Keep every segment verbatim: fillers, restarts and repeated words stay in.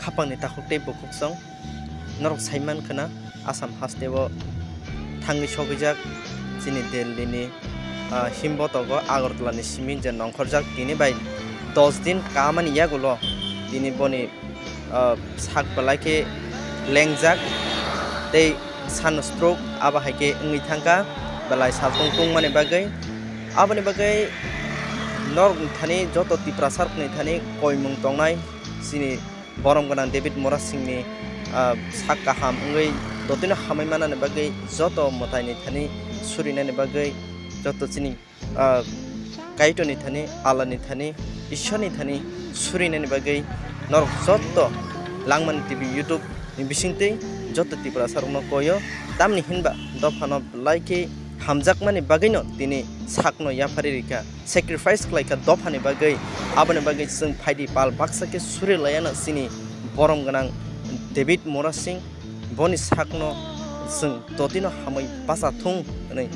Hapangni takhuk tei bukhuksong norok saiman khna Assam hasteo thangwi sogwijak chini Delhi ni, ah, himbotogo Agartala ni simi je nongkhorjak tini bai dos din kamani yagulo tini boni, ah, sak belai khe lengjak tei sunstroke abo hai khe wngwi thangkha belai saltung tungmani bagwi. Aboni bagwi norokni thani joto Tiprasa rokni thani koimung tongnai chini borom gwnang David Murasingni, ah, sak kaham wngwi totino hamwi manani bagwi joto mwtaini thani surinani bagwi joto chini, ah, Kaitorni thani, Allahni thani, Ishwarni thani surinani bagwi norok joto Langmani T V YouTube ni bisingtwi joto Tiprasa rokno koyo. Tamni hinba dophano belai khe hamjakmani bagwino tini sakno yapharwi rikha, sacrifice khlaikha dophani bagwi. Aboni bagwi chwng phaidi pal baksa khe suri laiano chini borom gwnang David Murasing. Boni sakno chwng totino hamwi bacha thung hwnwi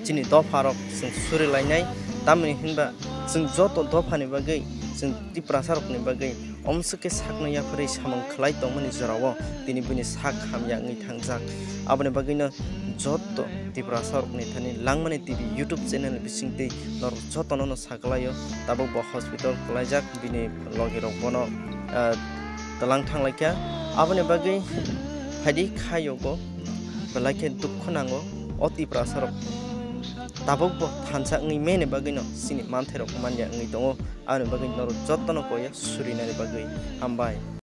chini dopharok chwng suri lainai. Tamni hinba chwng joto dophani bagwi, chwng Tiprasarokni bagwi omswk khe sakno yapharwi samung khlai tongmani jorao tini bini sak hamya wngwi thangjak. Aboni bagwino joto Tiprasarokni thani Langmani T V YouTube channel bisingtwi norok jotono no saklaio. Tabuk bo hospital kwlaijak, bini logi rok bono, ah, twlang thanglaikha. Aboni bagwi phaidi khayogo belai khe dukhu nango o Tiprasarok. Tabuk bo thansa wngwi meni bagwino chini manthairok manya wngwi tongo. Aboni bagwi norok jotono koya surinani bagwi. Hambai.